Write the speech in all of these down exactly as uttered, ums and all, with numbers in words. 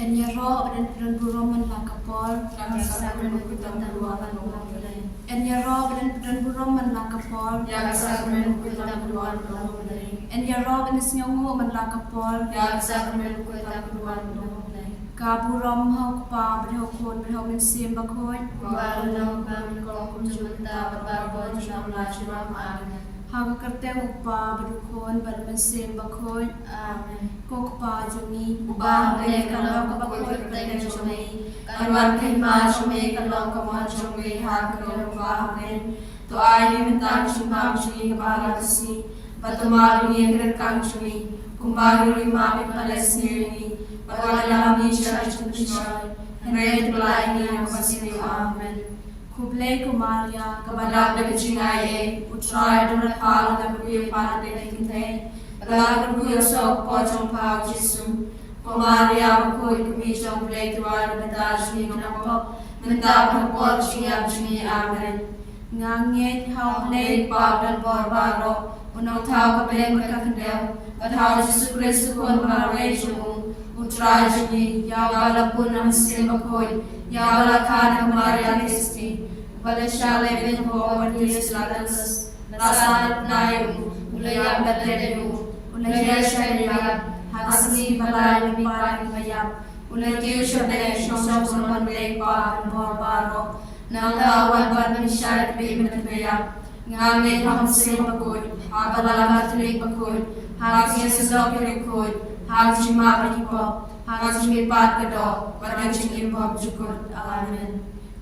Yn ïaroh bad yn pynburom man la ka por. Ïa ka sakramen u kyrteng u Blei. Yn ïaroh bad yn pynburom man la ka por. Ïa ka sakramen u kyrteng u Blei. Yn ïaroh bad yn sngewnguh man la ka por. Ïa ka sakramen u kyrteng u Blei. Ka burom ha u Kpa bad ha u Khun bad ha u Mynsiem Bakhuid. Ba la long ba mynta, kumjuh mynta bad baroh junom la junom. Amen. Ha ka kyrteng u Kpa bad u Khun bad u Mynsiem Bakhuid. Amen. Ko Kpa jong ngi uba ha bneng, ka long kaba khuid ka kyrteng jong me. Kan wan ka hima jong me, kan long ka mon jong me ha ka bneng kumba ha bneng. To ai ïa ngi mynta ka jingpang jong ngi kaba ha la ka sngi. Bad to map ïa ngi ha ki ryngkang jong ngi, kumba ngi ruh ngi map ïa kiba lehsniew ïa ngi. Bad wat ïalam ngi sha ka jingpynshoi, hynrei to pynlah ïa ngi na kaba sniew. Amen. Khublei ko Maria, kaba dap da ka jingaiei, U Trai u don bad pha, la ka dei ka kmie pat ha ki kynthei, bad la ka dei ka kpoh jong pha u Jisu. Ko Maria bakhuid, ka kmie jong U Blei, to wad na ka bynta jong ngi ki nongpop, mynta bad ha ka por jingïap jong ngi. Amen. Nga ngeit ha U Blei Kpa uba don bor baroh, u nongthaw ka bneng bad ka khyndew, bad ha u Jisu Khrist u Khun marwei jong u, U Trai jong ngi, ïa uba la bun na u Mynsiem Bakhuid, ïa uba la kha na ka Maria Theisotti, uba la shah leh beiñ hapoh u Pontius Pilatus, la sahnarphna ïa u, u la ïap, la tep ïa u, u la hiar sha ka ïap, ha ka sngi ba lai u la mihpat na ki baïap, u la kiew sha bneng, u la shong ha ka jong U Blei Kpa uba don bor baroh. Nangta u wan ban pynshai ïa kiba im bad kiba ïap. Nga ngeit ha u Mynsiem Bakhuid, ha ka balang Katholik bakhuid, ha ka jingïasyllok ki riewkhuid, ha ka jingmap ïa ki pop, ha ka jingmihpat ka doh, bad ka jingim bymjukut. Amen.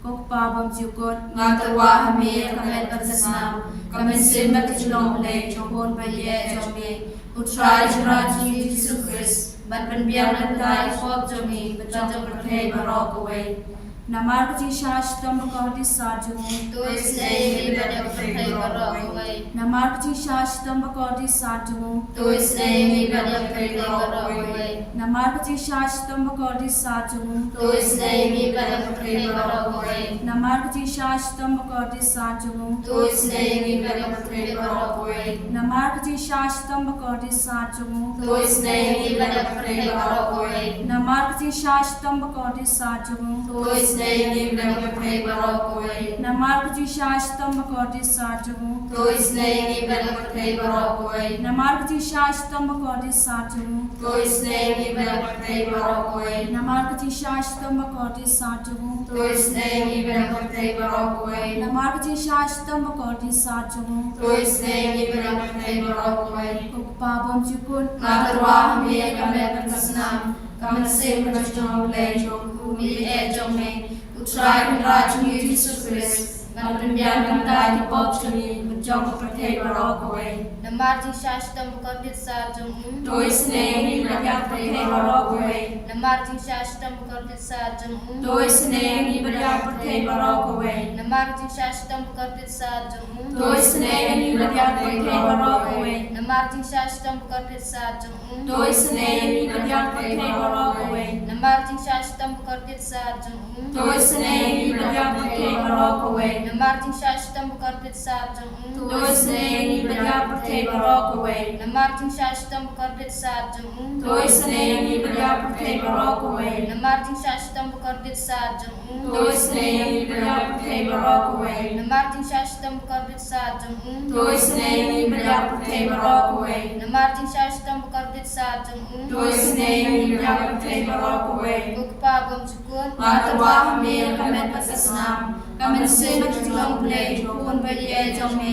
Ko Kpa bymjukut, nga tyrwa ha me ïa ka met bad ka snam, ka mynsiem bad ka jinglong Blei jong u Khun ba ïeit jong me, U Trai Jisu, Jisu Khrist, ban pynbiang na ka bynta ki pop jong ngi bad jong ka pyrthei baroh kawei. Namar ka jingshah shitom bakordit sat jong u, to isynei ïa ngi bad ïa ka pyrthei baroh kawei. Namar ka jingshah shitom bakordit sat jong u, to isynei ïa ngi bad ïa ka pyrthei baroh kawei. Namar ka jingshah shitom bakordit sat jong u, to isynei ïa ngi bad ïa ka pyrthei baroh kawei. Namar ka jingshah shitom bakordit sat jong u, to isynei ïa ngi bad ïa ka pyrthei baroh kawei. Namar ka jingshah shitom bakordit sat jong u, to isynei ïa ngi bad ïa ka pyrthei baroh kawei. Namar ka jingshah shitom bakordit sat jong u, to isynei ïa ngi bad ïa ka pyrthei baroh kawei. Namar ka jingshah shitom bakordit sat jong u, to isynei ïa ngi bad ïa ka pyrthei baroh kawei. Namar ka jingshah shitom bakordit sat jong u, to isynei ïa ngi bad ïa ka pyrthei baroh kawei. Namar ka jingshah shitom bakordit sat jong u, to isynei ïa ngi bad ïa ka pyrthei baroh kawei. Namar ka jingshah shitom bakordit sat jong u, to isynei ïa ngi bad ïa ka pyrthei baroh kawei. Ko Kpa bymjukut, nga tyrwa ha me ïa ka met bad ka snam, ka mynsiem bad ka jinglong Blei jong u Khun ba ïeit jong me, U Trai Kynrad jong ngi Jisu Khrist, ban pynbiang na ka bynta ki pop jong ngi bad jong ka pyrthei baroh kawei. Namar jingshah shitom bakordit sat jong u, to isynei ïa ngi bad ïa ka pyrthei baroh kawei. Namar jingshah shitom bakordit sat jong u, to isynei ïa ngi bad ïa ka pyrthei baroh kawei. Namar jingshah shitom bakordit sat jong u, to isynei ïa ngi bad ïa ka pyrthei baroh kawei. Namar jingshah shitom bakordit sat jong u, to isynei ïa ngi bad ïa ka pyrthei baroh kawei. Namar jingshah shitom bakordit sat jong u, to isynei ïa ngi bad ïa ka pyrthei baroh kawei. Namar jingshah shitom bakordit sat jong u, to isynei ïa ngi bad ïa ka pyrthei baroh kawei. Namar jingshah shitom bakordit sat jong u, to isynei ïa ngi bad ïa ka pyrthei baroh kawei. Namar jingshah shitom bakordit sat jong u, to isynei ïa ngi bad ïa ka pyrthei baroh kawei. Namar jingshah shitom bakordit sat jong u, to isynei ïa ngi bad ïa ka pyrthei baroh kawei. Namar jingshah shitom bakordit sat jong u, to isynei ïa ngi bad ïa ka pyrthei baroh kawei. Ko Kpa bymjukut, nga tyrwa ha me ïa ka met bad ka snam, ka mynsiem bad ka jinglong Blei jong u Khun ba ïeit jong me,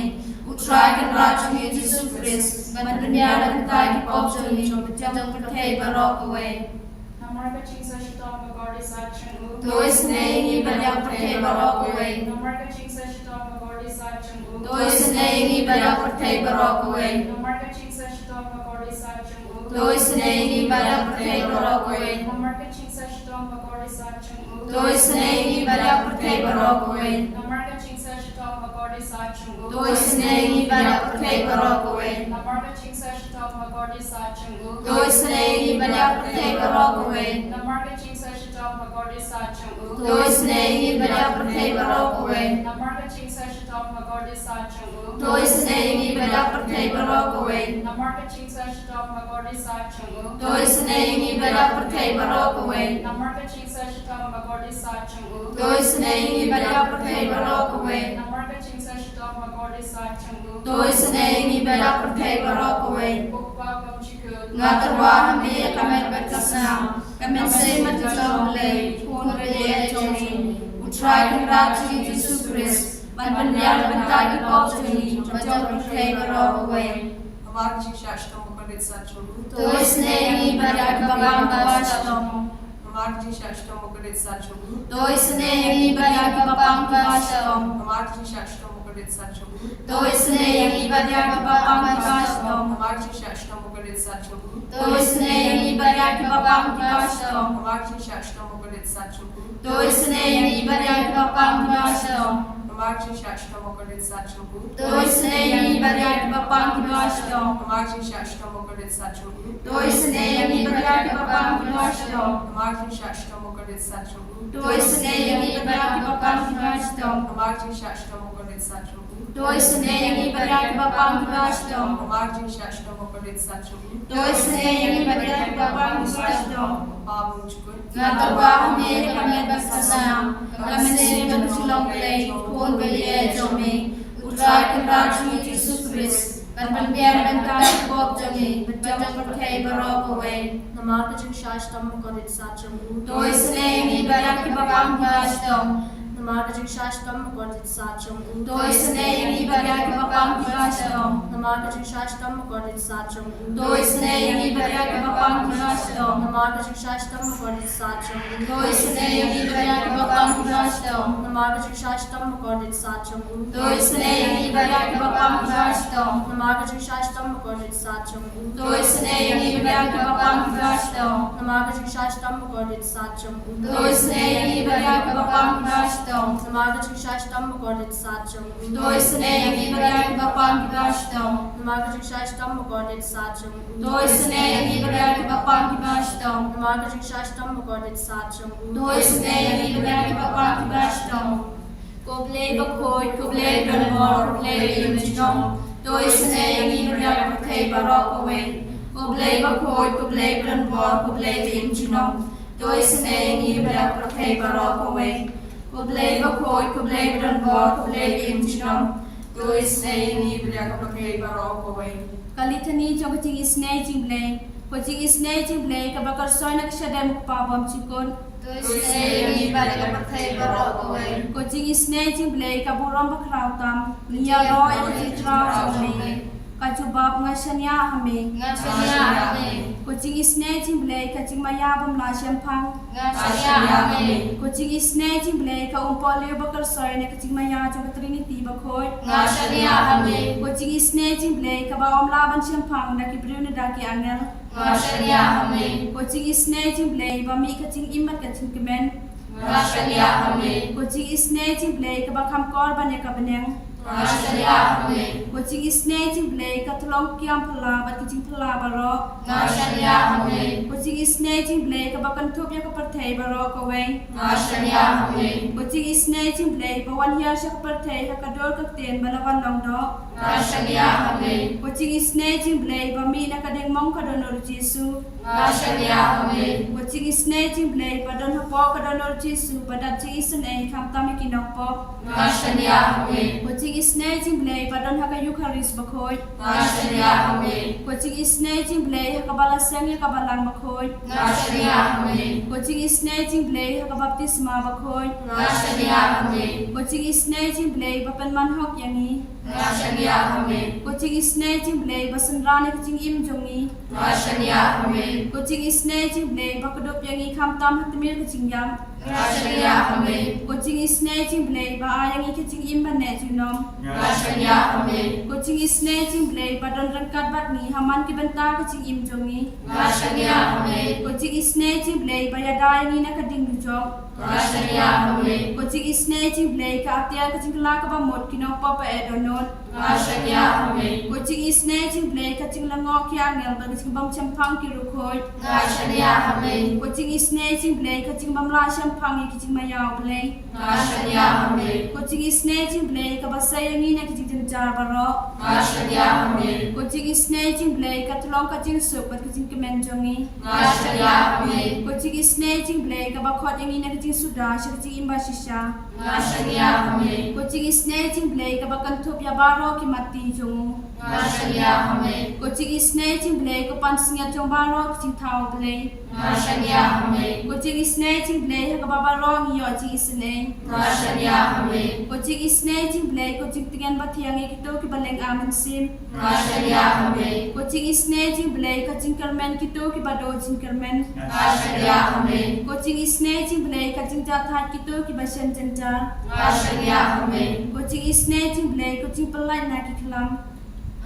U Trai Kynrad jong ngi Jisu Khrist, ban pynbiang na ka bynta ki pop jong ngi bad jong ka pyrthei baroh kawei. Namar ka jingshah shitom bakordit sat jong u, to isynei ïa ngi bad ïa ka pyrthei baroh kawei. Namar ka jingshah shitom bakordit sat jong u, to isynei ïa ngi bad ïa ka pyrthei baroh kawei. Namar ka jingshah shitom bakordit sat jong u, to isynei ïa ngi bad ïa ka pyrthei baroh kawei. Namar ka jingshah shitom bakordit sat jong u, to isynei ïa ngi bad ïa ka pyrthei baroh kawei. Namar ka jingshah shitom bakordit sat jong u, to isynei ïa ngi bad ïa ka pyrthei baroh kawei. Namar ka jingshah shitom bakordit sat jong u, to isynei ïa ngi bad ïa ka pyrthei baroh kawei. Namar ka jingshah shitom bakordit sat jong u, to isynei ïa ngi bad ïa ka pyrthei baroh kawei. Namar ka jingshah shitom bakordit sat jong u, To isynei ïa ngi bad ïa ka pyrthei baroh kawei. Namar ka jingshah shitom ha ka kordit sat jong u. To isynei ïa ngi bad ïa ka pyrthei baroh kawei. Namar ka jingshah shitom ha ka kordit sat jong u. To isynei ïa ngi bad ïa ka pyrthei baroh kawei. Namar ka jingshah shitom ha ka kordit sat jong u. To isynei ïa ngi bad ïa ka pyrthei baroh kawei. Ko Kpa bymjukut. Nga tyrwa ha me ïa ka met bad ka snam, ka mynsiem bad ka jong U Blei, U Khun ba ïeit jong me, U Trai Kynrad jong ngi Jisu Khrist, ban pynbiang na ka bynta ki pop jong ngi bad jong ka pyrthei baroh kawei. Namar ka jingshah shitom ha ka kordit sat jong u. To isynei ïa ngi bad ïa kiba pang kiba shitom. Namar ka jingshah shitom ha ka kordit sat jong u. To isynei ïa ngi bad ïa kiba pang kiba shitom. Namar ka jingshah shitom ha ka kordit sat jong u. To isynei ïa ngi bad ïa kiba pang kiba shitom. Namar ka jingshah shitom ha ka kordit sat jong u. To isynei ïa ngi bad ïa kiba pang kiba shitom. Namar ka jingshah shitom ha ka kordit sat jong u. To isynei ïa ngi bad ïa kiba pang kiba shitom. Namar ka jingshah shitom ha ka kordit sat jong u. To isynei ïa ngi bad ïa kiba pang kiba shitom. Namar ka jingshah shitom ha ka kordit sat jong u. To isynei ïa ngi bad ïa kiba pang kiba shitom. Namar ka jingshah shitom ha ka kordit sat jong u. To isynei ïa ngi bad ïa kiba pang kiba shitom. Namar ka jingshah shitom ha ka kordit sat jong u. To isynei ïa ngi bad ïa kiba pang kiba shitom. Namar ka jingshah shitom ha ka kordit sat jong u. To isynei ïa ngi bad ïa kiba pang kiba shitom. Ko Kpa bymjukut. Nga tyrwa ha me ïa ka met bad ka snam, ka mynsiem bad ka jinglong Blei, U Khun ba ïeit jong me, U Trai Kynrad jong ngi Jisu Khrist, ban pynbiang na ka bynta ki pop jong ngi bad jong ka pyrthei baroh kawei. Namar ka jingshah shitom ha ka kordit sat jong u. To isynei ïa ngi bad ïa kiba pang kiba shitom. Namar ka jingshah shitom ha ka kordit sat jong u. To isynei ïa ngi bad ïa kiba pang kiba shitom. Namar ka jingshah shitom ha ka kordit sat jong u. To isynei ïa ngi bad ïa kiba pang kiba shitom. Namar ka jingshah shitom ha ka kordit sat jong u. To isynei ïa ngi bad ïa kiba pang kiba shitom. Namar ka jingshah shitom ha ka kordit sat jong u. To isynei ïa ngi bad ïa kiba pang kiba shitom. Namar ka jingshah shitom ha ka kordit sat jong u. To isynei ïa ngi bad ïa kiba pang kiba shitom. Namar ka jingshah shitom ha ka kordit sat jong u. To isynei ïa ngi bad ïa kiba pang kiba shitom. Namar ka jingshah shitom ha ka kordit sat jong u. To isynei ïa ngi bad ïa kiba pang kiba shitom. Namar ka jingshah shitom ha ka kordit sat jong u. To isynei ïa ngi bad ïa kiba pang kiba shitom. Namar ka jingshah shitom ha ka kordit sat jong u. To isynei ïa ngi bad ïa kiba pang kiba shitom. Ko Blei bakhuid, ko Blei badonbor, ko Blei ba im junom. To isynei ïa ngi bad ïa ka pyrthei baroh kawei. Ko Blei bakhuid, ko Blei badonbor, ko Blei ba im junom. To isynei ïa ngi bad ïa ka pyrthei baroh kawei. Ko Blei bakhuid, ko Blei badonbor, ko Blei ba im junom. To isynei ïa ngi bad ïa ka pyrthei baroh kawei. Ka Litany jong ka jingisynei jong U Blei. Ko jingisynei jong U Blei kaba kyrsoi na ka shadem U Kpa bymjukut. To isynei ïa ngi bad ïa ka pyrthei baroh kawei. Ko jingisynei jong U Blei ka burom bakhraw tam. Ngi ïaroh ïa ka jingkhraw jong me. Ka jubab, nga shaniah ha me. Nga shaniah ha me. Ko jingisynei jong U Blei ka jingmaïa bym lah shemphang. Nga shaniah ha me. Ko jingisynei jong U Blei ka umpohliew bakyrsoi na ka jingmaïa jong ka Trinity bakhuid. Nga shaniah ha me. Ko jingisynei jong U Blei kaba ym lah ban shemphang da ki briew ne da ki angel. Nga shaniah ha me. Ko jingisynei jong U Blei ba mih ka jingim bad ka jingkmen. Nga shaniah ha me. Ko jingisynei jong U Blei kaba kham kor ban ïa ka bneng. Nga shaniah ha me. Ko jingisynei jong U Blei ka tyllong kiam phylla bad ka jingphylla baroh. Nga shaniah ha me. Ko jingisynei jong U Blei kaba kynthup ïa ka pyrthei baroh kawei. Nga shaniah ha me. Ko jingisynei jong U Blei ba wan hiar sha ka pyrthei ha ka dur ka ktien ba la wan long doh. Nga shaniah ha me. Ko jingisynei jong U Blei ba mih na ka diengmong ka dohnud U Jisu. Nga shaniah ha me. Ko jingisynei jong U Blei ba don hapoh ka dohnud U Jisu ba dat jingisynei khamtam ïa ki nongpop. Nga shaniah ha me. Ko jingisynei jong U Blei ba don ha ka Eukharist bakhuid. Nga shaniah ha me. Ko jingisynei jong U Blei ha kaba la seng ïa ka balang bakhuid. Nga shaniah ha me. Ko jingisynei jong U Blei ha ka baptisma bakhuid. Nga shaniah ha me. Ko jingisynei jong U Blei ba pynman hok ïa ngi. Nga shaniah ha me. Ko jingisynei jong U Blei ba synran ïa ka jingim jong ngi. Nga shaniah ha me. Ko jingisynei jong U Blei ba kdup ïa ngi khamtam ha tmier ka jingïap. Nga shaniah ha me. Ko jingisynei jong U Blei ba ai ïa ngi ka jingim ban neh junom. Nga shaniah ha me. Ko jingisynei jong U Blei ba don ryngkat bad ngi ha man ki bynta ka jingim jong ngi. Nga shaniah ha me. Ko jingisynei jong U Blei ba ïada ïa ngi na ka ding dujok. Nga shaniah ha me. Ko jingisynei jong u Blei, ka atiar ka jingkylla kaba mut, ki nongpop ba eh dohnud. Nga shaniah ha me. Ko jingisynei jong u Blei, ka jinglyngngoh ki angel bad ka jingbymshemphang ki riewkhuid. Nga shaniah ha me. Ko jingisynei jong u Blei, ka jingbymlah shemphang ïa ki jingmaïa u Blei. Nga shaniah ha me. Ko jingisynei jong u Blei, kaba sa ïa ngi na ki jingjynjar baroh. Nga shaniah ha me. Ko jingisynei jong u Blei, ka tyllong ka jingsuk bad ka jingkmen jong ngi. Nga shaniah ha me. Ko jingisynei jong u Blei, kaba khot ïa ngi na ka jingsuda sha ka jingim bashisha. Nga shaniah ha me. Ko jingisynei jong u Blei, kaba kynthup ïa baroh ki matti jong u. Nga shaniah ha me. Ko jingisynei jong u Blei, ko pansngiat jong baroh ki jingthaw u Blei. Nga shaniah ha me. Ko jingisynei jong u Blei, ha kaba baroh ngi ïoh jingisynei. Nga shaniah ha me. Ko jingisynei jong u Blei, ko jingtngen bathiang ïa kito kiba lynga mynsiem. Nga shaniah ha me. Ko jingisynei jong u Blei, ka jingkyrmen kito kiba duh jingkyrmen. Nga shaniah ha me. Ko jingisynei jong u Blei, ka jingjahthait kito kiba shem jynjar. Nga shaniah ha me. Ko jingisynei jong u Blei, ko jingpyllait na ki khlam.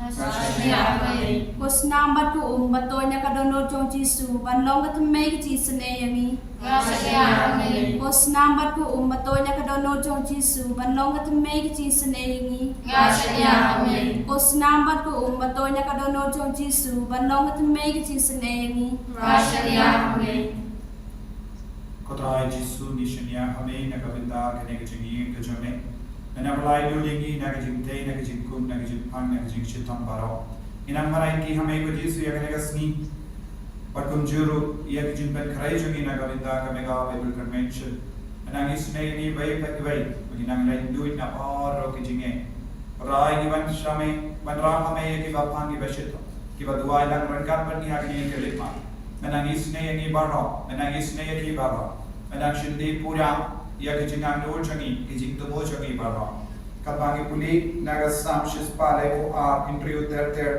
Nga shaniah ha me. Ko snam bad ko um ba toit na ka dohnud jong u Jisu, ban long ka thymmei ka jingisynei ïa ngi. Nga shaniah ha me. Ko snam bad ko um ba toit na ka dohnud jong u Jisu, ban long ka thymmei ka jingisynei ïa ngi. Nga shaniah ha me. Ko snam bad ko um ba toit na ka dohnud jong u Jisu, ban long ka thymmei ka jingisynei ïa ngi. Nga shaniah ha me. Ko Trai Jisu, ngi shaniah ha me na ka bynta kane ka jingïeng ka jong me. Me nang pyllait lut ïa ngi na ka jingtei, na ka jingkut, na ka jingpang, na ka jingshitom baroh. Ngi nang marwei ki ha me ko Jisu ïa kane ka sngi. Bad kumjuh ruh ïa ka jingpynkhreh jong ngi na ka bynta ka Mega Bible Convention. Me nang isynei ïa ngi iwei pa iwei, ba ngin nang leit duid na baroh ki jingeh. Trai, ngi wan sha me, wanrah ha me ïa kiba pang, kiba shitom, kiba duwai lang ryngkat bad ngi ha kane ka lipmat. Me nang isynei ïa ngi baroh, me nang isynei ïa ngi baroh. Me nang shim dei pura ïa ka jingangnud jong ngi, ka jingthmu jong ngi baroh. Katba ngi pule na ka Salm shispah laiphew ar, hynriew ter ter.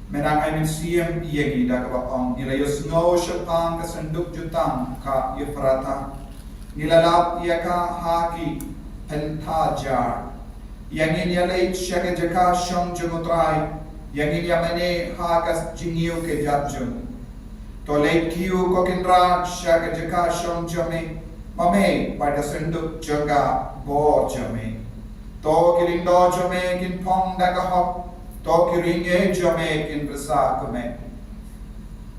Me nang ai mynsiem ïa ngi da kaba ong, ngi la ïohsngew shaphang ka synduk jutang ka Ephrata. Ngi la lap ïa ka ha ki pynthar jar. Ïa ngin ïa leit sha ka jaka shong jong u Trai, ïa ngin ïa mane ha ka jingïew kjat jong u. To leit kiew ko Kynrad sha ka jaka shong jong me, ma me bad ka synduk jong ka bor jong me. To ki lyngdoh jong me kin phong da ka hok, to ki ryngieh jong me kin pyrsa kumne.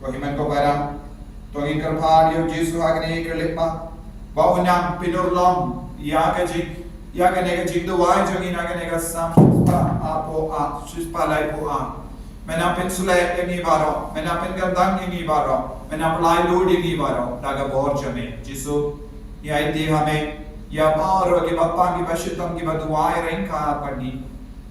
Ko hynmen ko para, to ngin kyrpad ïa u Jisu ha kane ka lipmat, ba un nang pynurlong ïa ka jing, ïa kane ka jingduwai jong ngi na kane ka Salm shispah arphew ar, shispah laiphew ar. Me nang pynsleh ïa ngi baroh, me nang pynkyndang ïa ngi baroh, me nang pyllait lut ïa ngi baroh da ka bor jong me. Jisu, ngi aiti ha me ïa baroh kiba pang, kiba shitom, kiba duwai ryngkat bad ngi.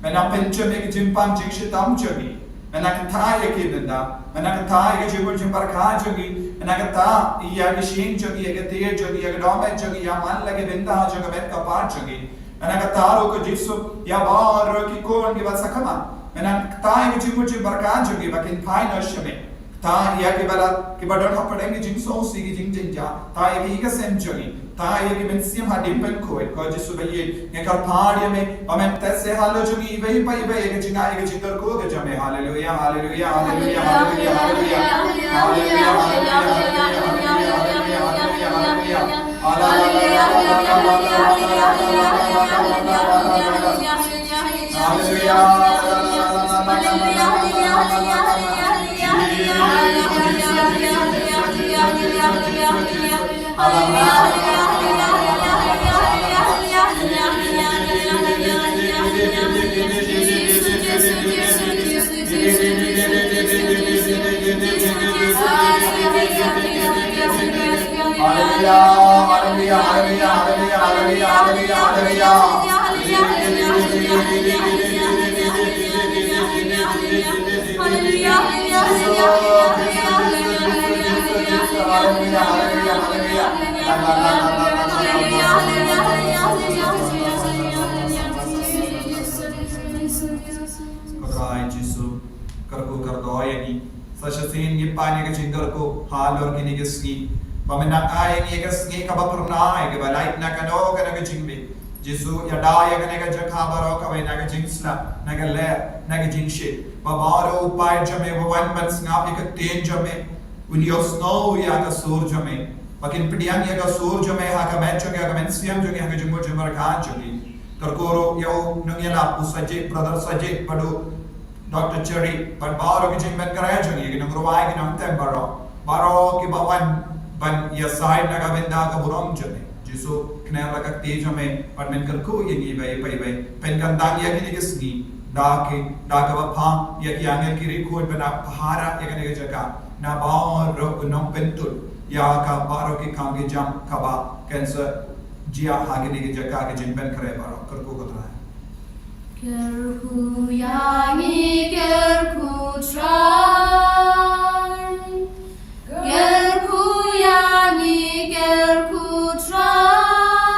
Me nang pynjem ïa ki jingpang jingshitom jong ngi. Me nang kyntait ïa ki bynta. Me nang kyntait ïa ki jingmut jingpyrkhat jong ngi. Me nang kyntait ïa ki shyieng jong ngi, ïa ki tiar jong ngi, ïa ki dohmed jong ngi, ïa man la ki bynta jong ka met ka phad jong ngi. Me nang kyntait ruh ko Jisu ïa baroh ki khun kiba sa khmat. Me nang kyntait ïa ki jingmut jingpyrkhat jong ngi ba kin phai noh sha me. Kyntait ïa kiba la, kiba don hapdeng ki jingsngewsih, ki jingjynjar. Kyntait ïa ki ïing ki sem jong ngi. Kyntait ïa ki mynsiem hadien ban khuid. Ko Jisu ba ïeit, ngi kyrpad ïa me ba men teh seh halor jong ngi iwei pa iwei ïa ka jingaiei, ïa ka jingkyrkhu ka jong me. Haleluia, haleluia, haleluia, haleluia, haleluia. Haleluia, haleluia, haleluia, haleluia, haleluia, haleluia. Haleluya, haleluya, haleluya, haleluya, haleluya, haleluya, haleluya. Haleluya, haleluya, haleluya, haleluya, haleluya. Ko Trai Jisu, kyrkhu kyrdoh ïa ngi. Sa shisien ngi pan ïa ka jingkyrkhu halor kine ki sngi. Ba men nang ai ïa ngi ïa ka sngi kaba phyrnai, kaba lait na kano kano ka jingmih. Jisu, ïada ïa kane ka jaka baroh kaba na ka jingslap, na ka leh, na ka jingshit. Ba baroh u paid jong me uba wan ban sngap ïa ka ktien jong me, un ïohsngew ïa ka sur jong me. Ba kin pdiang ïa ka sur jong me ha ka met jong ngi, ha ka mynsiem jong ngi, ha ka jingmut jingpyrkhat jong ngi. Kyrkhu ruh ïa u nongïalap u Sajid, brother Sajid, bad u Doctor Cherry, bad baroh ki jingpynkhreh jong ngi, ki nongrwai, ki nongtem baroh. Baroh kiba wan ban ïasaid na ka bynta ka burom jong me. Jisu, kner la ka kti jong me, bad men kyrkhu ïa ngi iwei pa iwei. Pynkyntang ïa kine ki sngi da ki, da kaba phah ïa ki angel ki riewkhuid ban ap pahara ïa kane ka jaka. Na baroh u nongpyntut ïa ka baroh ki kam ki jam kaba kan sa jia ha kine ki jaka ki jingpynkhreh baroh. Kyrkhu ko Trai. Kyrkhu ïa ngi, kyrkhu Trai. Kyrkhu ïa ngi, kyrkhu Trai.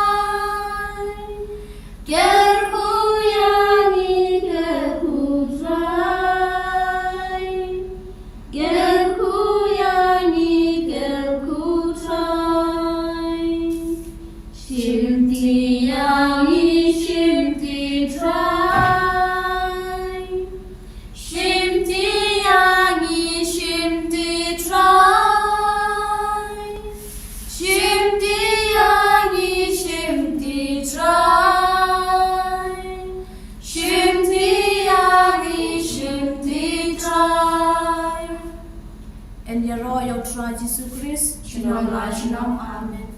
Kyrkhu ïa ngi, kyrkhu Trai. Kyrkhu ïa ngi, kyrkhu Trai. Shimti ïa ngi, shimti Trai. Shimti ïa ngi, shimti Trai. Shimti ïa ngi, shimti Trai. Shimti ïa ngi, shimti Trai. Yn ïaroh ïa u Trai Jisu Khrist. Junom la junom. Amen.